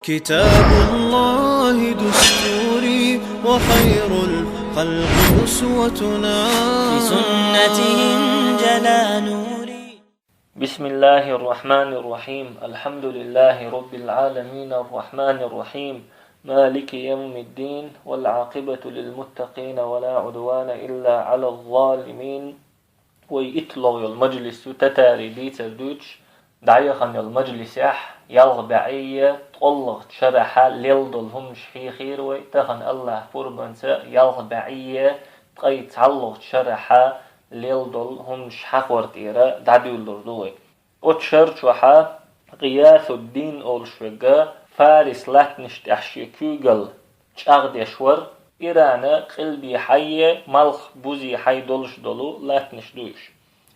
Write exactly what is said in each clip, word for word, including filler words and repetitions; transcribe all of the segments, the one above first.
كتاب الله دستوري وخير الخلق أسوتنا. بسنته انجلى نوري. بسم الله الرحمن الرحيم. الحمد لله رب العالمين الرحمن الرحيم مالك يوم الدين والعاقبة للمتقين ولا عدوان إلا على الظالمين. Вай итлагӀа йола мажлис ю татарий дийцар дуьйцуш, дӀаяхана йолу мажлисехь ялх бӀе ткъолгӀачу шарахьа лелла долу хӀуманаш хьехийра вай, тахана Аллахь пурбанца ялх бӀе ткъе цхьалгӀачу шарахьа лелла долу хӀуманаш хьахор тӀера дӀадуьйлалур ду вай. Оцу шар чохьа Гъиясуддин олуш верг Фарис латтанаш тӀехь шен куьйгалла чӀагӀдеш вара, Ирана къилбехьа, малхбузехьа долуш долу латтанаш ду уьш.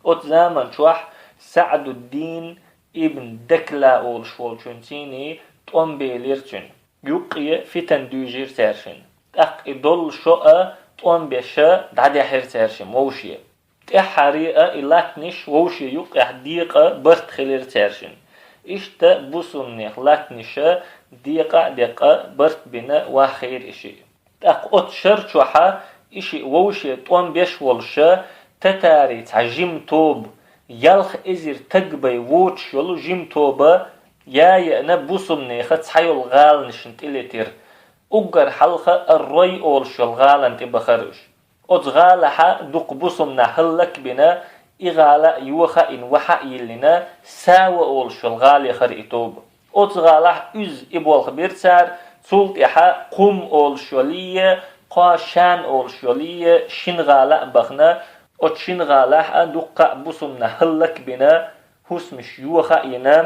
Оцу заман чохь СаӀдуддин ибн Дакла олуш волчуьнций тӀом белира цуьнан. Юккъе фитан дуьйжира цаьршинна. ТӀаккха и доллушо а тӀом беша дӀадаьхьира цаьршимма вовше. ТӀаьххьара а и латтанаш вовше юккъехь декъа барт хилира цаьршинна. Иштта бусулнех латтанаша декъа а декъа барт бина ваххийра и шиъ. ТӀаккха оцу шар чохьа и шиъ вовше тӀом беш волуша татарий цхьа жима тоба, ялх эзар таг бай воцуш йолу жима тоба, я еана бусулнеха цхьа йолу гӀаланашна тӀелетира. Уггар хьалха Ар-Рой олуш йолу гӀалана тӀе бахара уьш. Оцу гӀалахьа дукха бусулнах хӀаллакбина, и гӀала а йохаийна вахьа а йиллина, Сава олуш йолу гӀала яхара и тоба. Оцу гӀалахь уьзза и болх бира цара, цул тӀаьхьа Кхум олуш йолийе, кхо Шан олуш йолийе, шина гӀала а бахана, оцу шина гӀалахь а дуккха а бусулнах хӀаллакбина, хӀусамаш йохаийна,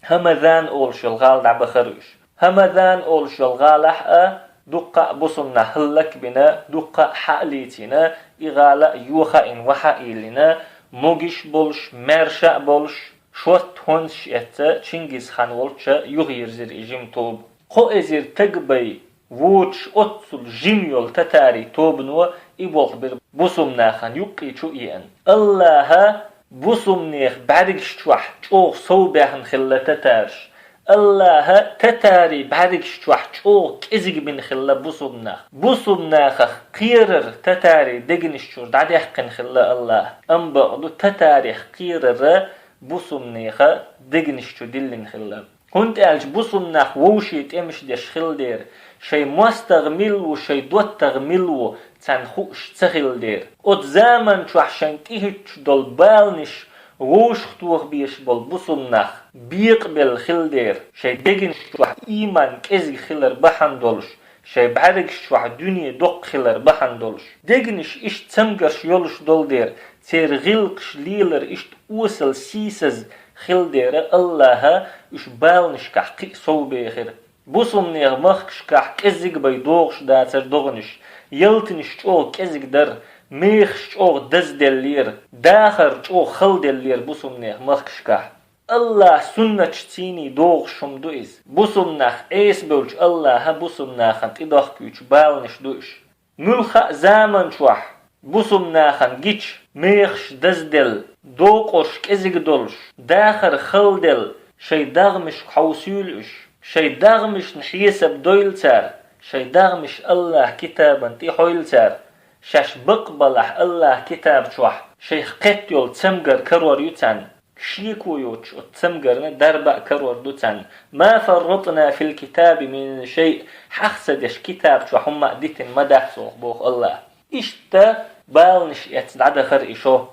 ХӀамазан олуш йолу гӀала дӀабахара уьш. ХӀамазан олуш йолу гӀалахь а дуккха а бусулнах хӀаллакбина, дуккха а хьа а лийцина, и гӀала а йохаийна вахьа а йиллина, могуш а болуш, маьрша а болуш, шортта хӀонсаш эцна Чингизхан волча юхайирзира и жима тоба. Кхо эзар таг бай воцуш оццул жима йолу татарий тобано и болх бира бусулнахана юккъе чу а еана. Аллаха бусулнех бӀаьргаш чохь чӀогӀа сов баьхна хилла татараш. Аллаха татарий бӀаьргаш чохь чӀогӀа кӀезиг бина хилла бусулнах. Бусулнахах кхерар татарий дегнаш чуьра дӀадаьккхина хилла Аллаха. Амма бакъду татарех кхерара бусулнеха дегнаш чу диллина хилла. ХӀунда аьлча бусулнах вовше тӀемаш деш хилла дера, шайн мостагӀа мила ву, шайн доттагӀа мила ву, царна хууш ца хилла дера. Оцу заман чохь шайн тӀехӀуьттуш долу баланаш вовшахтохабеш болу бусулнах бекъабелла хилла дера, шайн дегнаш чохь ийман кӀезиг хилар бахьана долуш, шайн бӀаьргаш чохь дуьне доккха хилар бахьана долуш. Дегнаш иштта цамгарш йолуш долу дера, церан гӀиллакхаш лелар иштта осал сийсаза хилла дера Аллаха уьш баланашкахь кхин а сов бехира. Бусулнех махкашкахь кӀеззиг бай догӀуш дацара догӀанаш, ялтанаш чӀогӀа кӀезиг дара, мехаш чӀогӀа дазделлера, дахар чӀогӀа халделлера бусулнех махкашкахь. Аллаха суннаташций догӀуш хӀума ду иза. Бусулнах Ӏеса бевлча Аллаха бусулнахана тӀедохкуьйтуш баланаш ду уьш. Муьлхха а заман чохь бусулнахана гича, мехаш дазделла, докъош кӀезиг долуш, дахар халделла, шайн дагӀмашка хьовсийла уьш, шайн дагӀмашна хьесап дойла цара, шайн дагӀмаш Аллаха китабан тӀе хьойла цара, шаьш бакъбалахь Аллаха китаб чохь шайх кхетта йолу цамгар карор ю царна. Шеко йоцуш оцу цамгарна дарба а карор ду царна. «Ма фарратна фил китаби мин шайъ», хьаха ца деш китаб чохь хӀумма а дитина ма дац оха, боху Аллаха. Иштта баланаш эцна дӀадахара и шо.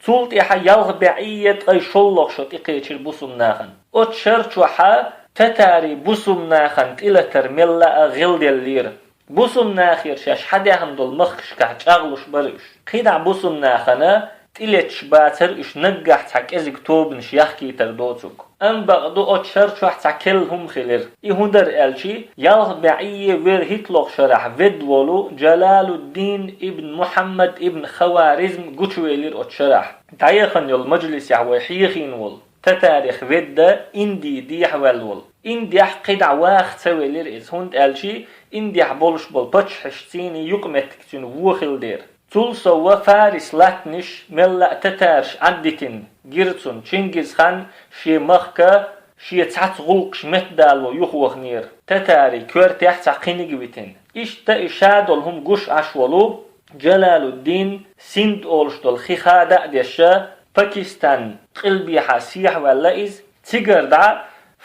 Цул тӀаьхьа ялх бӀе ткъе шолгӀа шо тӀекхечира бусулнахана. Оцу шар чохьа татарий бусулнахана тӀелатар мелла а гӀелделлера. Бусулнахера шаьш хьадаьхна долу махкашкахь чӀагӀлуш бара уьш. КхидӀа бусулнахана тӀелеташ бацара уьш наггахь цхьа кӀезиг тобанаш яхкийтар доцург. Амма бакъду оцу шар чохь цхьа керла хӀума хилира. И хӀун дара аьлча, ялх бӀе ткъе ворхӀитталгӀа шарахь ведда волу Джалалуддин ибн Мухьаммад ибн Хаваризм гучувелира оцу шарахь. ДӀаяхана йолу мажлисехь вай хьехийна волу татарех ведда Инди дехьаваьлла волу. Индехь кхидӀа ваха ца велира иза, хӀунда аьлча Индехь болуш болу паччахьашций юкъаметтиг цуьнан вон хилла дера. Цул сов Фарис латтанаш мелла а татараш Ӏаддитина гира цунна Чингизхан шен махка шен цхьацца гӀуллакхаш меттадало юхаваханера, татарий коьртехь цхьа кхиниг а витина. Иштта и ша долу хӀума гуш Ӏаш волу Джалалуддин Синд олуш долу хи хада а деш, Пакистан къилбехьа сехьаваьлла иза, цигара дӀа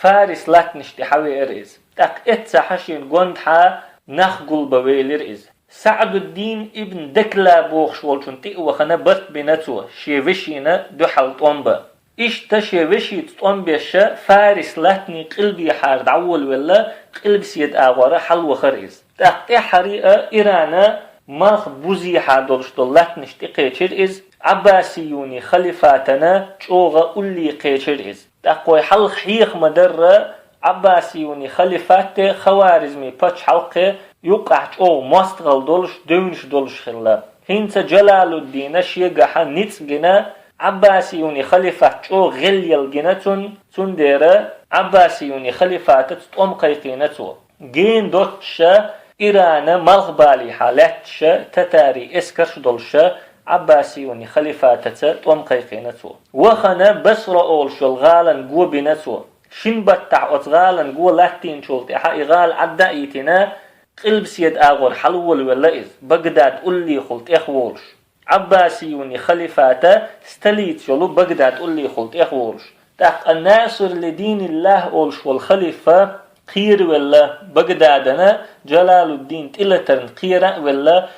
Фарис латтанаш тӀе хьавеара иза. ТӀаккха эццахь шена гондахьа нах гулбан велира иза. СаӀдуддин ибн Дакла бохуш волчун тӀе а вахана барт бина цо, шен вешина дуьхьал тӀом бан. Иштта шен вешица тӀом беш, Фарис латтанийн къилбехьара дӀаволавелла, къилбаседа агӀора хьалавахара иза. ТӀаккха тӀаьххьара а Ирана малхбузехьа долуш долу латтанаш тӀекхечира иза, Ӏаббасиюний халифатана чӀогӀа улле кхечира иза. ТӀаккха вай хьалха хьеха ма-дарра, Ӏаббасиюний халифате, Хаваризмий пачхьалкхе юккъехь чӀогӀа мостагӀалла долуш, девнаш долуш хилла. ХӀинца Джалалуддина шегахьа ницкъ гина, Ӏаббасиюний халифат чӀогӀа гӀелъелла гина цунна, цундела Ӏаббасиюний халифатаца тӀом кхайкхийна цо. Гена доццуша Ирана малхбалехьа лаьтташа татарий эскарш долуша Ӏаббасиюний халифатаца тӀом кхайкхийна цо. Вахана Басра олуш йолу гӀалана го бина цо. Шин баттахь оцу гӀалана го латтийначул тӀаьхьа и гӀала Ӏадда а йитина, къилбаседа агӀор хьалаволавелла иза, Багдад уллехула тӀехволуш. Ӏаббасиюний халифата столица йолу Багдад уллехула тӀехволуш. ТӀаккха Насир ли диниллахӀ олуш волу халифа кхеравелла Багдадана, Джалалуддин тӀелатарна кхера а велла,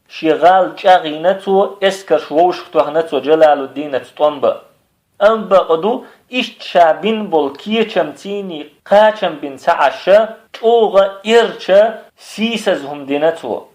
шен гӀала чӀагӀйина цо, эскарш вовшахтоьхна цо Джалалуддинаца тӀом бан. Амма бакъду, иштта ша бина болу кечам цийний кхачам бина ца Ӏаш, чӀогӀа эрча, сийсаза хӀума дина цо.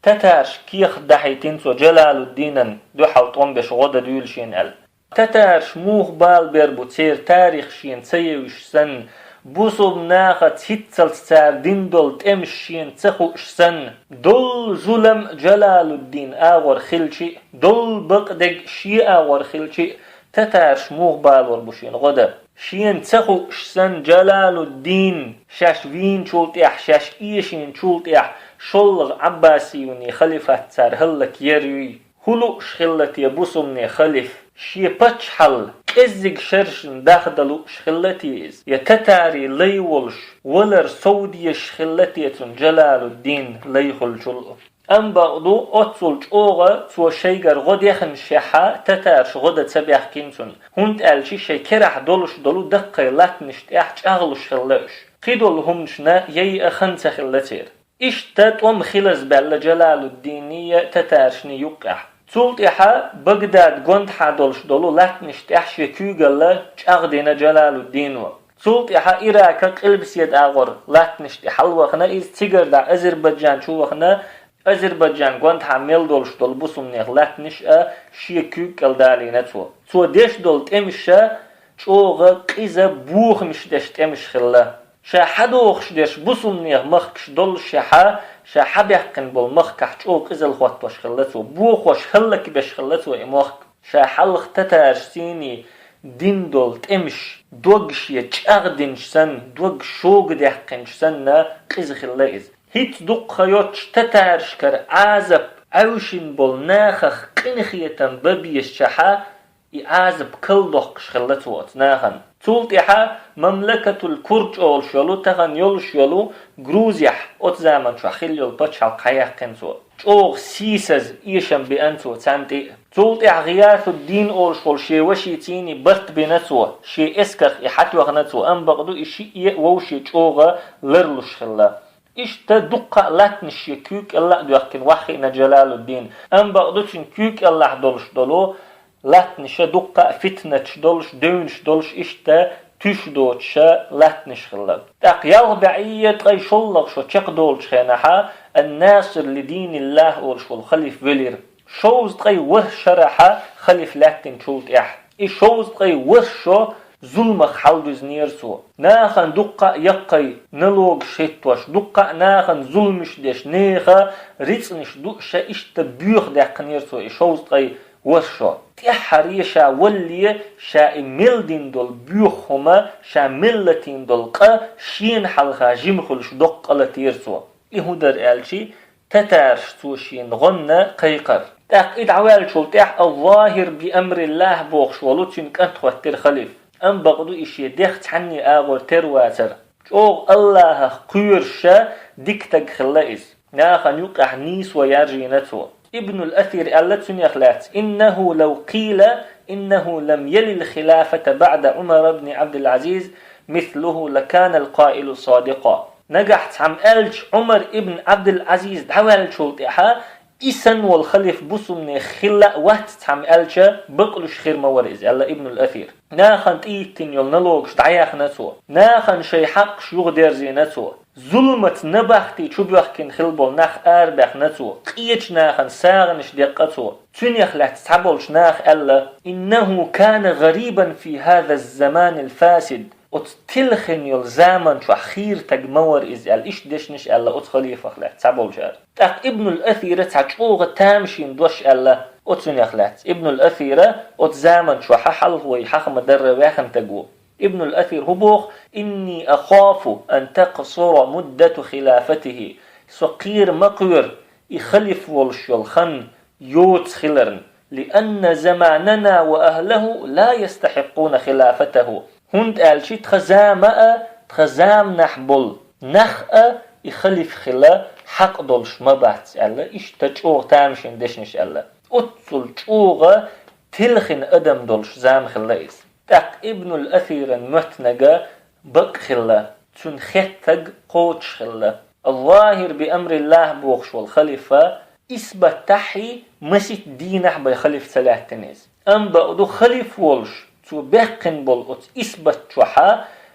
Татарш кехат дахьийтина цо Джалалуддинан дуьхьал тӀом беш гӀо дан дуьйлу шена аьлла. Татарш муха бала бер бу, церан тарих шена ца евзаш санна, бусулба нахаца хӀинццалц цара дина долу тӀемаш шена ца хууш санна, долу зулам Джалалуддин агӀор хилчи а, долу бакъдерг шен агӀор хилчи а, татарш муха балор бу шена гӀо дан. Шена ца хууш санна, Джалалуддин шаьш вийначул тӀаьхьа, шаьш эшийначул тӀаьхьа шолгӀа Ӏаббасиюний халифат цара хӀаллакъяр юй? ХӀун лууш хилла те бусулбане халиф? Шен пачхьалла кӀеззиг шершна дахдан лууш хилла те иза? Я татарий лай волуш, валар сов дезаш хилла те цунна Джалалуддин лай хуьлучул? Амма бакъду, оццул чӀогӀа цо шайгара гӀо дехнашехьа, татарша гӀо дан ца баьхкина цунна, хӀунда аьлча шайн керахь долуш долу даккхий латтанаш тӀехь чӀагӀлуш хилла уьш. Кхидолу хӀуманашна яйа хан ца хилла церан. Иштта тӀом хилаза баьлла Джалалуддиний, татаршний юккъехь. Цул тӀаьхьа Багдад гондахьа долуш долу латтанаш тӀехь шен куьйгалла чӀагӀдина Джалалуддино. Цул тӀаьхьа Ирака къилбаседа агӀор латтанаш тӀе хьалавахана иза, цигара дӀа Азербайджан чу вахана, Азербайджан гондахьа мел долуш долу бусулбанех латтанаш а шен куьйга кӀел далийна цо. Цо деш долу тӀемаша чӀогӀа къиза бохамаш деш тӀемаш хилла. Ша хьадохуш дерш бусулбанех махкаш доллушехьа, ша хьабаьккхина болу махкахь чӀогӀа къизалла хӀоттош хилла цо, бохош хӀаллакбеш хилла цо и мохк. Ша хьалха татарш цийний дина долу тӀемаш, дог шен чӀагӀдинчу санна, дог шога даьккхинчу санна, къиза хилла иза. ХӀинца дуккха йоццуш татаршкара Ӏазап Ӏаьвшина болу нахах къинхетам бан безачахьа, и Ӏазап калдоккхуш хилла цо оцу нахана. Цул тӀаьхьа мамлакатул Курд олуш йолу, тахана йолуш йолу Грузехь оцу заманчохь хилла йолу пачхьалкх хьаяьккхина цо. ЧӀогӀа сийсаза эшам беана цо царна тӀе а. Цул тӀаьхьа ГӀиясуддин олуш волу шен ваши цийний барт бина цо, шен эскарх и хьатоьхна цо, амма бакъду и шиъ а вовше чӀогӀа ларлуш хилла. Иштта дуккха а латтанаш шен куьйга кӀелла а доьхкина ваххиъна Джалалуддин, амма бакъду цуьнан куьйга кӀеллахь долуш долу латтанаша дуккха а фитнаташ долуш, девнаш долуш, иштта туьш доцуша латтанаш хилла. ТӀаккха ялх бӀе ткъе шолгӀа шо чекхдолучу хенахьа Ан-Насир ли диниллахӀ олуш волу халиф велира. Шовзткъе ворхӀ шарахьа халиф лаьттинчул тӀаьхьа. И шовзткъе ворхӀ шо зуламах хьалдуьзнера цо. Нахана дуккха а яккхий налогаш хӀиттош, дуккха а нахана зуламаш деш, нехан рицкъанаш дууша иштта боьха даьккхинера цо и шовзткъе ворхӀ шо. ТӀаьххьара ша валале, ша и мел дина долу боьха хӀума, ша мел латийна долу къа шена хьалха жима хуьлуш доккха къа латийра цо. И хӀун дара аьлчи, татарш цо шена гӀонна кхайкхар. ТӀаккха и дӀаваьллачул тӀаьхьа АллахӀир би амриллахӀ бохуш волу цуьнан кӀант хӀоттира халиф. Амма бакъду и шен дех цхьанне агӀор тера вацар. ЧӀогӀа Аллахьах кхоьруш дика стаг хилла иза. Нахана юкъахь нийсо яржийна цо. Ибнуль Асир аьлла цунах лаьцна: «إنه لو قيل إنه لم يل الخلافة بعد عمر بن عبد العزيز مثله لكان القائل صادقا». Нагахь цхьамма аьлча, Ӏумар ибн Ӏабдул-Ӏазиз дӀаваьллачул тӀаьхьа и санна волу халифа бусалбанех хилла а вац цхьамма аьлча, бакълуш хир ма вара иза, аьлла Ибнуль Асир. Нахана тӀехӀиттина йолу налогаш дӀаяьхна цо. Нахана шайн хьакъаш юхадерзийна цо. Зуламаца, набахти чубоьхкина хилла болу нах арабаьхна цо. Къечу нахана сагӀанаш декъна цо. Цунах лаьцна цхьаболчу наха аьлла: «إنه كان غريبا في هذا الزمان الفاسد». Оцу тилхина йолу заман чохь хийра стаг ма вара иза аьлла, иштта дешнаш аьлла оцу халифах лаьцна цхьаболчара. ТӀаккха Ибнуль Асира цхьа чӀогӀа тамашийна дош аьлла оцунах лаьцна. Ибнуль Асира оцу заман чохь хьалха вай хьаха ма-дарра ваьхна стаг ву. Ибнуль Асир хӀун боху: «إني أخاف أن تقصر مدة خلافته». Со кхера ма кхоьру, и халифа волуш йолу хан йоца хиларна, «لأن زماننا وأهله لا يستحقون خلافته». ХӀунда аьлча тхан зама а, тхан заманахь болу нах а и халифа хила хьакъ долуш ма бац аьлла, иштта чӀогӀа тамашийна дешнаш аьлла. Оццул чӀогӀа тилхина адам долуш зама хилла иза. ТӀаккха Ибнуль Асиран моьттинарг бакъ хилла, цуьнан хеттарг кхочуш хилла. АллахӀир би амриллахӀ бохуш волу халифа исбаттахьий, масийтта дийнахь бен халифа ца лаьттина иза. Амма бакъду халифа волуш, цо баьккхина болу оцу исбат чохь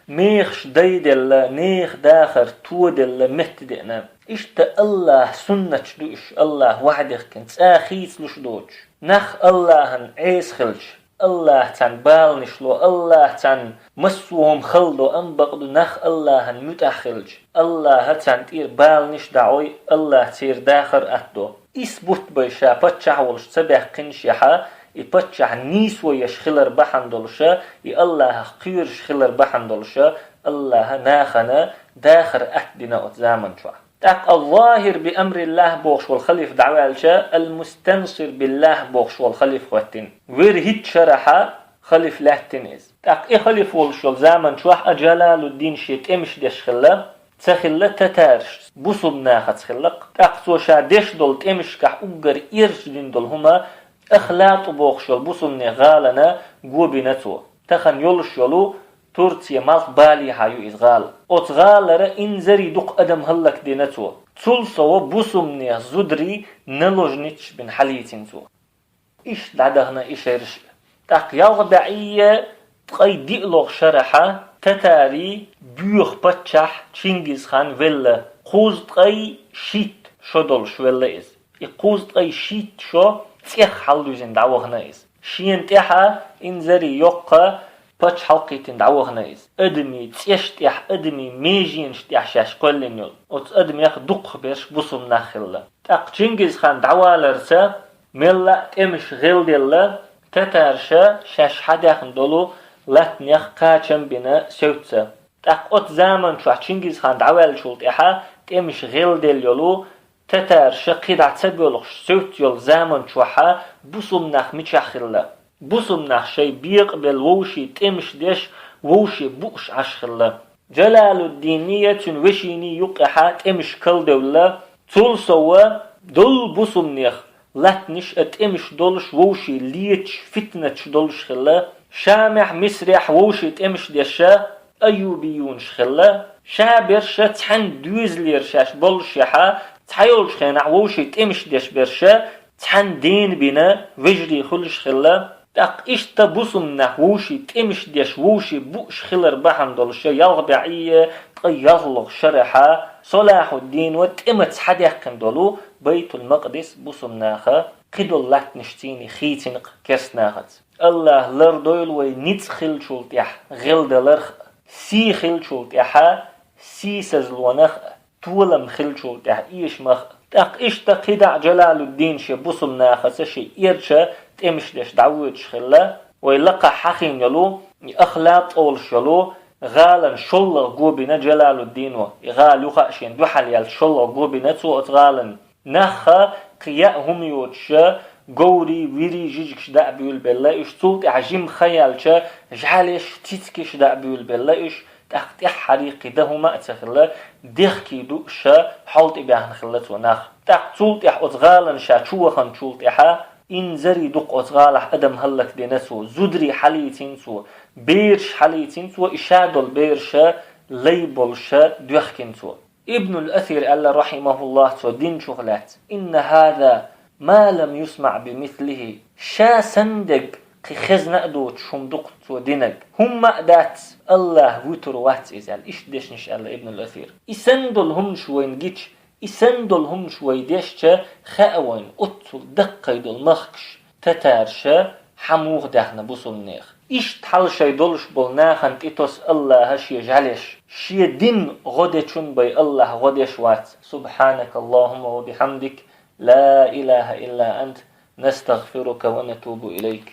мехаш дайделла, нехан дахар тоделла метта деана. Иштта АллахӀан суннаташ ду уьш, АллахӀа ваӀда дехкина, цкъа хийцалуш доцуш. Нах АллахӀан Ӏеса хилча, АллахӀа царна баланаш ло, АллахӀа царна массо а хӀума хала до, амма бакъду нах АллахӀан муьтӀахь хилча, АллахӀа царна тӀера баланаш дӀаӀой, АллахӀа церан дахар атто. Исбат бен ша паччахь волуш ца баьккхинашехь, и паччахь нийсо еш хилар бахьана долуша, и АллахӀах кхоьруш хилар бахьана долуша, АллахӀа нахана дахар атдина оцу заман чохь. ТӀаккха АллахӀир би амриллахӀ бохуш волу халифа дӀаваьлча, ал-мустансир биллахӀ бохуш волу халифа хӀоьттина. ВуьрхӀитта шарахь халифа лаьттина иза. ТӀаккха и халифа волуш йолу заман чохь а Джалалуддин шен тӀемаш деш хилла, ца хилла татараш, бусалба нахаца хилла-кх. ТӀаккха цо ша деш долу тӀемашкахь уггар эрча дина долу хӀума Ахлату бохуш йолу бусалбанийн гӀалана го бина цо. Тахана йолуш йолу Турция малх балехьа ю иза гӀала. Оцу гӀалара инзаре дукха адам хӀаллакдина цо. Цул сов бусалбанех зударий наложницаш бина хьалийцина цо. Иштта дӀадахана и шераш. ТӀаккха ялх бӀе ткъе диълагӀа шарахь татарийн боьха паччахь Чингизхан велла, кхузткъе шийтта шо долуш велла иза. И кхузткъе шийтта шо цӀех хьалдуьзина дӀавахана иза. Шена тӀаьхьа инзаре йоккха пачхьалкх йиттина дӀавахана иза. Адамийн цӀеш тӀехь, адамийн меженаш тӀехь шаьш кхоьллина йолу. Оцу адамех дукхахберш бусалба нах хилла. ТӀаккха Чингизхан дӀаваларца мелла а тӀемаш гӀелделла, татараша шаьш хьадаьхна долу латтанех кхачам а бина севцца. ТӀаккха оцу заман чохь Чингизхан дӀаваьллачул тӀаьхьа тӀемаш гӀелделла йолу татараша кхидӀа ца боьлхуш севцца йолу заман чохь бусалба нах мичахь хилла? Бусалба нах шайн бекъабелла вовшийн тӀемаш деш, вовшийн бууш Ӏаш хилла. Джалалуддиний а, цуьнан вешиний юккъехь тӀемаш калдевлла, цул сов долу бусалбанех латтанаш а тӀемаш долуш, вовшийн леташ, фитнаташ долуш хилла. Шамехь, Мисрехь вовшийн тӀемаш деш а айюбиюнаш хилла. Ша берш а цхьаьна доьзалера шаьш боллушехь, цхьайолчу хенахь вовшийн тӀемаш деш берш а цхьаьна ден бина вежарий хуьлуш хилла. ТӀаккха иштта бусалба нах вовшийн тӀемаш деш, вовшийн бууш хилар бахьана долуша ялх бӀе ткъе ялхлагӀа шарахь Салахьуддино тӀемаца хьадаьккхина долу Байтул-Макъдис бусалба наха кхидолу латтанаш цуьнан хийцина-кх керстанахаца. АллахӀа лардойла вай ницкъ хиллачул тӀаьхьа гӀелдаларх а, сий хиллачул тӀаьхьа сийсазлонах а, толам хиллачул тӀаьхьа эшамах а. ТӀаккха иштта кхидӀа а Джалалуддин шен бусалба нахаца шен эрча тӀемаш деш дӀавоьдуш хилла. Вай лакхахь хьахийна йолу, и Ахлат олуш йолу гӀалана шоллагӀа го бина Джалалуддино, и гӀала юха а шена дуьхьал яьлча шоллагӀа го бина цо оцу гӀалана. Нахха кхин яа хӀума йоцуша, Говрий, вирий жижигаш дӀа а буьйлабелла уьш, цул тӀаьхьа жима ха яьлча, жӀалеш, цицкаш дӀа а буьйлабелла уьш, тӀаккха тӀеххьарий кхы дан хӀума а ца хилла, дехкий дуаш хьол тӀе баьхна хилла цо нах. ТӀаккха цул тӀаьхьа оцу гӀалана ша чу ваханчул тӀаьхьа, инзаре дукха оцу гӀалахь адам хӀаллакдина цо, зударий хьалийцина цо, бераш хьалийцина цо, и ша долу бераш лай болуш доьхкина цо. Ибнул Асир аьлла, рахьимахуллахӀ, цо динчух лаьцна: «Инна хӀаза ма лам юсмаӀ бимислихӀи». Ша санна дерг кхин хезна а доцуш хӀума ду-кх цо динарг. ХӀумма а дац, АллахӀ вуьтур вац иза аьлла. Иштта дешнаш аьлла Ибнул Асир. И санна долу хӀуманаш вайна гича, и санна долу хӀуманаш вай дешча, хаьа вайна оццул даккхий долу махкаш, татарша, хьан муха даьхна бусулнех. Иштта хьал шай долуш болу нахана тӀе тосу АллахӀа шен жӀалеш. Шен дин гӀо дечун бен АллахӀ гӀо деш вац. СубхьанакаллахӀумма ва бихьамдик, ла илахӀа илла ант, настагӀфирука ва натубу илайк.